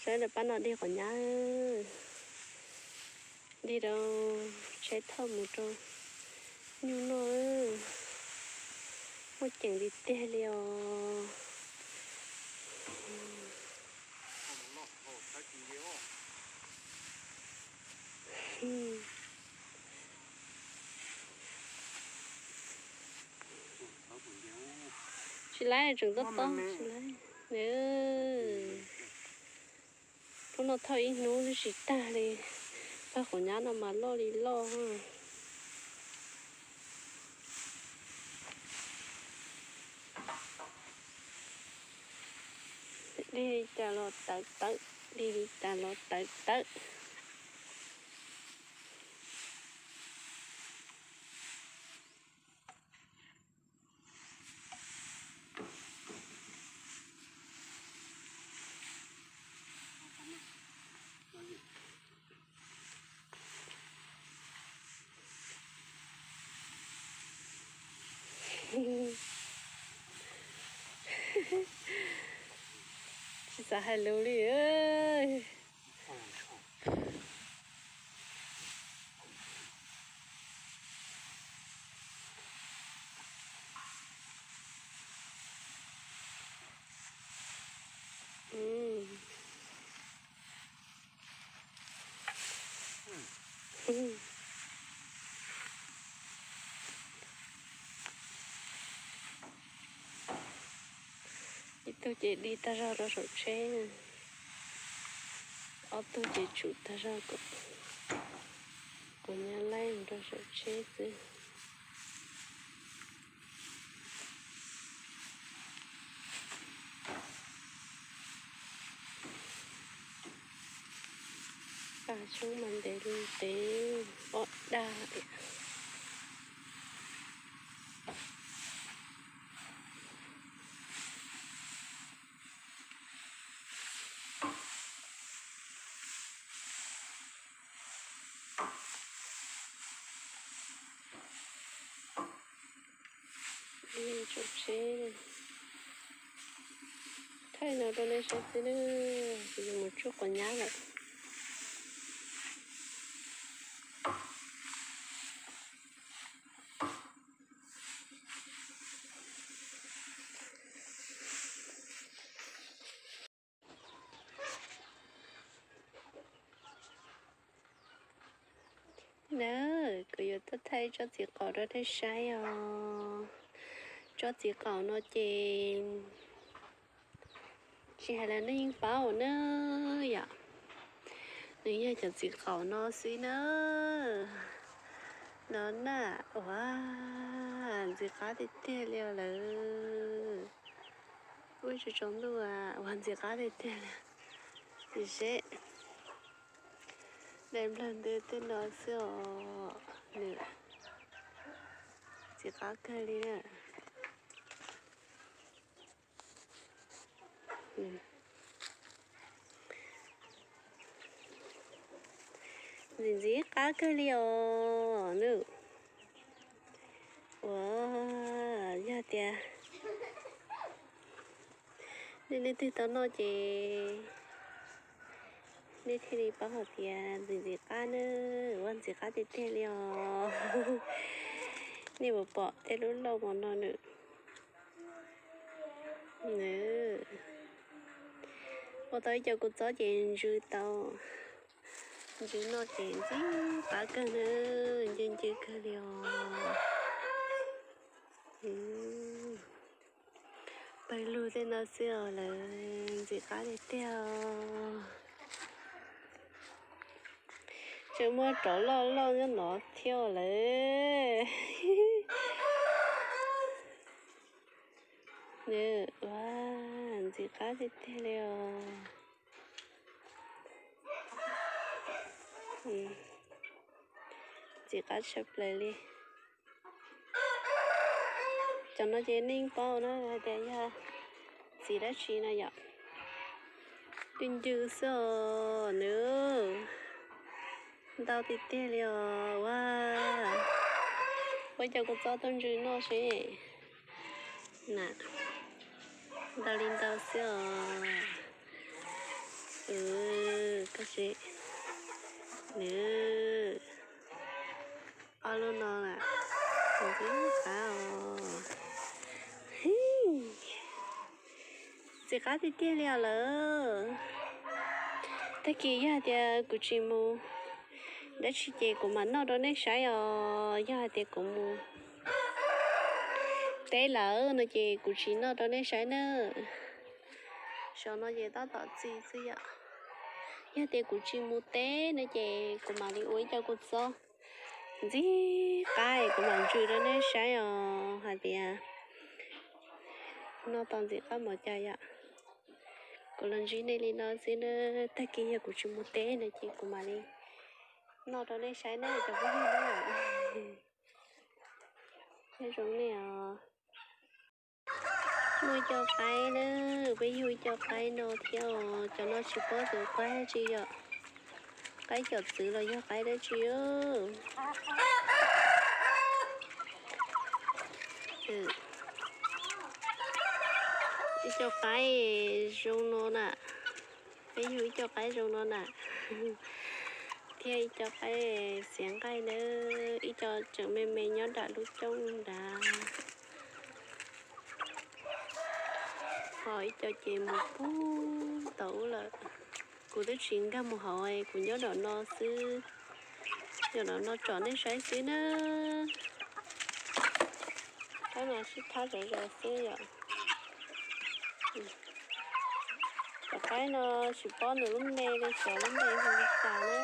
Peb lawv pab no dig quav nyab, dig rau tsheb thauj mus rau nyuj noj. Muaj ceem tiag tiag li os. Tsis laib, tseem tob tob tsis laib. Hnub no thauj ib hnub twb tsis tag li. Pab quav nyab no mas loj li loj. Dig li cas los tawv tawv, dig li cas los tawv tawv. Tsis xav hais lus li. Ib tug ces dig tag zog rau saum tsheb, ob tug ces tsum tag zog kom quav nyab laij rau saum tsheb xwb. Paj xyoob mas ntev li ntev, ob dag li. Thaij no rau nej saib xwb na, kuv yuav mus tsuj quav nyab lawm. Na, kuv yuav tuaj thaij tsob txiv qaum rau nej saib os. Tsob txiv qaum no ces tsis hais los nej yeej paub na yom. Nws yog cov txiv qaum no xwb na. No na, ua ntxim qab tiag tiag li os lawm. Ub, tsaus ntuj, ua ntxim qab tiag tiag li. Seb, daim nplawg ntws tej no xwb os, nws ntxim qab kawg li na. Ntxim ntxim qab kawg li os nawb. Ua, yog tias nej leej twg tau noj ces nej thiaj li paub hais tias ntxim ntxim qab nawb, ua ntxim qab tiag tiag li os. Nej puas pom tej lub lauj mos no nawb. Ua tau ib co kua txob ces ntsw tau, ntsw noj ces ntxim qab kawg nawb, ncw ncw kawg li os. Pawg lug tej no xwb os lawm, ntxim qab tiag tiag os. Tseem muaj rov loj loj nyob no thiab lawm. Nws, ua, ntxim qab tiag tiag li os. Ntxim qab tshaj plaws li. Cov no ces nej paub na hais tias yog txiv dab tsi no yom. Ncw ncw xwb os nawb. Ntau tiag tiag li os. Ua, ua ib co kua txob tuaj ntsw noj seb. Na, ntau li ntau xwb os. Nws ob lub no na, nws twb qab os. Txiv qab tiag tiag li os lawm. Tag kis yog hais tias kuv tsis mus dab tsi ces kuv mam noj rau nej saib os. Yog hais tias kuv mus teb lawm no ces kuv tsis noj rau nej saib na. Saum no ces tab tom txi xwb yom. Yog tias kuv tsis mus teb no ces kuv mam li ua ib co kua txob ntxim qab es kuv mam ntsws rau nej saib os hais tias noj tau ntxim qab npaum cas yom. Kuv los ntsib nej li no xwb na, tag kis yog kuv tsis mus teb no ces kuv mam li noj rau nej saib na cov phooj ywg na. Nyob zoo nej os. Muaj ib co qaib na, peb yug ib co qaib no thiab os, cov no tsis paub tus qaib tsi yom, qaib cov txwv los yog qaib dab tsi. Ib co qaib zoo no na, peb yug ib co qaib zoo no na, thiab ib co qaib xiav nqaij na, ib co tseem me me nyob nram lub coob nrad. Ho ib co ces mus puag tom ub lawm. Kuv twb tsis nkag mus hauv, kuv nyob nram no xwb, nyob nram no tsom nej saib xwb na. Qaib mas sib thab zom zaws xwb yom. Cov qaib no tsis paub nws lub npe li, xyov lub npe hu li cas na.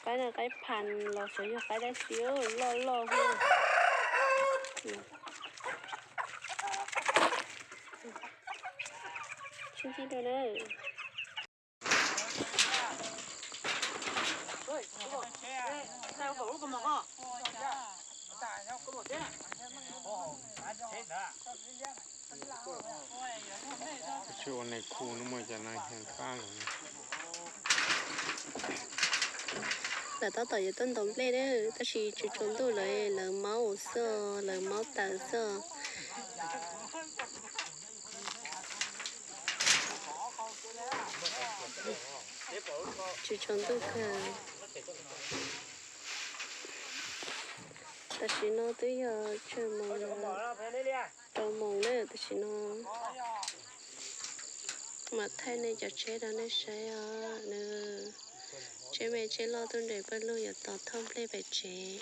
Qaib no qaib phan los xyov yog qaib dab tsi, loj loj thiab. Sib ntsib dua na. Tsis ua nais khu no muaj cov no heev qab lawm. Lawv tab tom yuav tuaj ntaus nplej na, tab sis tsis tsaus ntuj lawm, lawv maub xwb, lawv maub tawm xwb. Tsis tsaus ntuj kawg. Tam sim no twb yog tsawg moos, rau moos na tam sim no. Mam thaij nej cov tsheb rau nej saib os. Tsheb me tsheb loj tuaj nres pawg lug yuav tos thauj nplej pem tsev.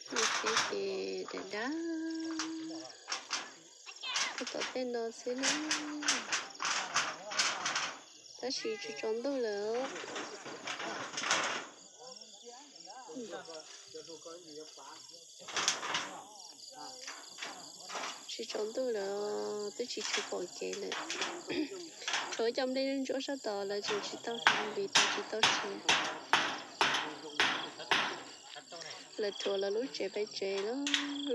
Tsheb ces dav dav, tab tom tej no xwb na, tab sis tsis tsaus ntuj lawm. Tsis tsaus ntuj lawm, twb tsis tshua pom kev lawm. Tshuav ib co nplej ntsuab sab tod lawv tseem tsis tau hliv, tseem tsis tau tshuav. Lawv rhuav lawv lub tsev pem tsev lawm,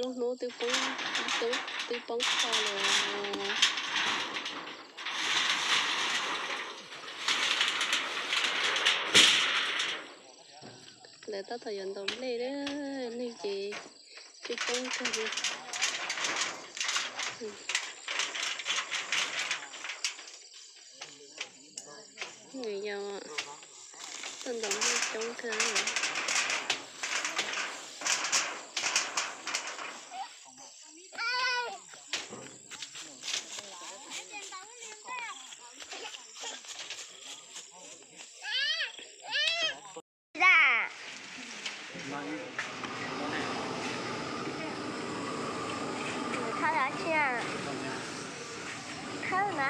lub hnub twb poob, twb poob qho lawm. Lawv tab tom yuav ntaus nplej na, neeg ces coob coob kawg li. Nws yog tuaj ntaus nplej coob kawg. Khawb dab tsi na? Khawb na.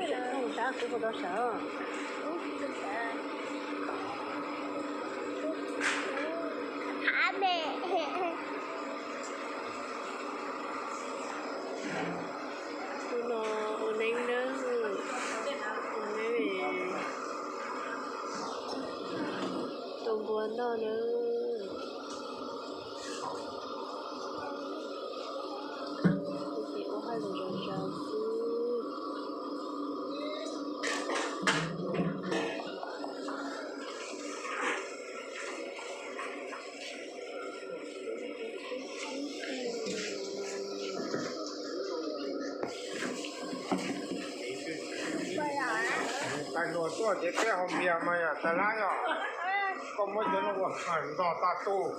Tab kuv puas tau sawv? Tus no ua neeb nawb, ua neeb, tus npua noj nawb. Ces ua hauj lwm zom zaws xwb. Tais hluas tuaj ces peb haus npias mas yog tas lab yog, koj muab cov no ua nrog tag tus.